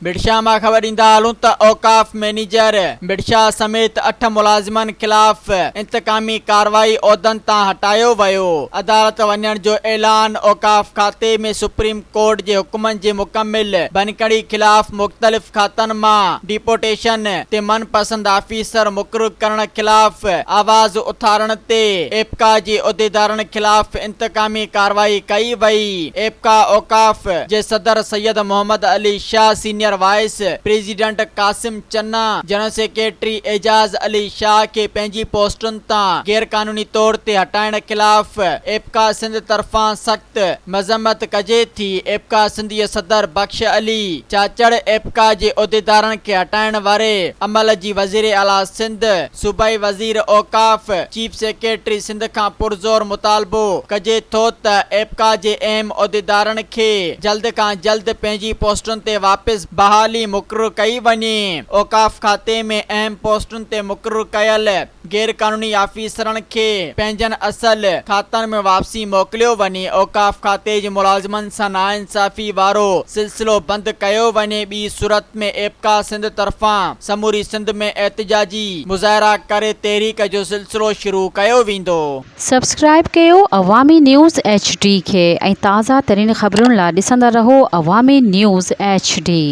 ڀٽشاهه مان خبر ڏيندا هلون ته اوقاف مئنيجر ڀٽشاهه سميت اٺ ملازمن خلاف انتقامي ڪارروائي عهدن تان هٽايو ويو، عدالت وڃڻ جو اعلان، اوقاف کاتي ۾ سپريم ڪورٽ جي حڪمن جي مڪمل ڀڃڪڙي خلاف مختلف کاتن مان ڊيپوٽيشن تي من پسند آفيسر مقرر ڪرڻ خلاف آواز اٿارڻ تي ايپڪا جي عهديدارن خلاف انتقامي ڪارروائي ڪئي وئي. ايپڪا اوقاف جي صدر Syed Muhammad Ali Shah, senior vice president Qasim Channa, general secretary Ejaz Ali Shah کي پنهنجي پوسٽن تان غيرقانوني طور تي هٽائڻ خلاف ايپڪا سنڌ طرفان سخت مذمت ڪجي ٿي. ايپڪا سنڌ جي صدر بخش علي چاچڙ ايپڪا جي عهديدارن کي هٽائڻ واري عمل جي وزيراعليٰ سنڌ، صوبائي وزير اوقاف، چيف سيڪريٽري سنڌ کان پرزور مطالبو ڪجي ٿو ته ايپڪا جي اهم عهديدارن کي جلد کان جلد پنهنجي پوسٽن تي واپس بحالي مقرر ڪئي وڃي. اوقاف کاتي ۾ اهم پوسٽن تي مقرر ڪيل غير قانوني آفيسرن کي پنهنجن اصل کاتن ۾ واپسي موڪليو وڃي. اوقاف کاتي جي ملازمن سان ناانصافي وارو سلسلو بند ڪيو وڃي ٻي صورت ۾ ايپڪا سنڌ طرفان سموري سنڌ ۾ احتجاجي مظاهرا ڪري تحريڪ جو سلسلو شروع ڪيو ويندو. سبسڪرائيب ڪيو عوامي نيوز ايڇ ڊي کي ۽ تازه ترين خبرن لا ڏسندا رهو عوامي نيوز ايڇ ڊي.